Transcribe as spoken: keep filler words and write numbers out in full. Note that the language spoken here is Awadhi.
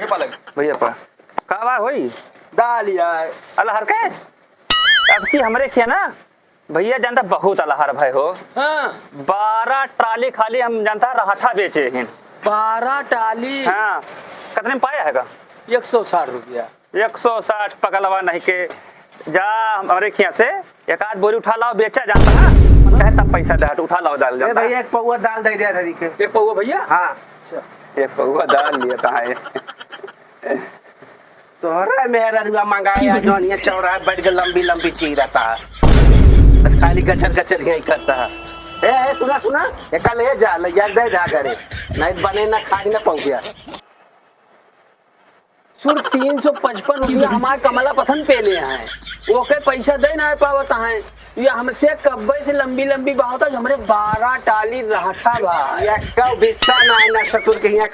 भइया पा, का बा होई? दाल या। अलहर के? अब की हमरे खिया ना, भइया जानता बहुत अलहर भय हो। हाँ। बारह ट्राली खाली हम जानता रहठा बेचे हैं। बारह ट्राली? हाँ। कितने में पाया है का? एक सौ साठ रुपया। एक सौ साठ पगलवा नहीं के। जा हमरे खिया से एक आध बोरी उठा लाओ, बेचा जानता है। कहे तब पैसा दे, उठा लाओ दाल ए जानता। भइया, एक पौवा दाल दे दे धरी के। एक पौवा भइया? हाँ। अच्छा। एक पौवा दाल लिया था है। तोहरा मेहररुआ मंगाया, जौन ये चौराहे बैठ के लंबी लंबी चीरता है, बस खाली गचर गचर यही करता है। ए, ए, सुना, सुना, एका ले जा, ले जा, दे जा घरे, नहीं बने ना खाई ना पौगिया। सुर तीन सौ पचपन रुपया हमार कमला पसंद पे ले आए, ओके पैसा दे ना पावत हैं। ये हमसे कब्बे से लंबी लंबी बात है, हमरे बारह टाली रहठा बा। ये कब हिस्सा ना है ना ससुर के यहाँ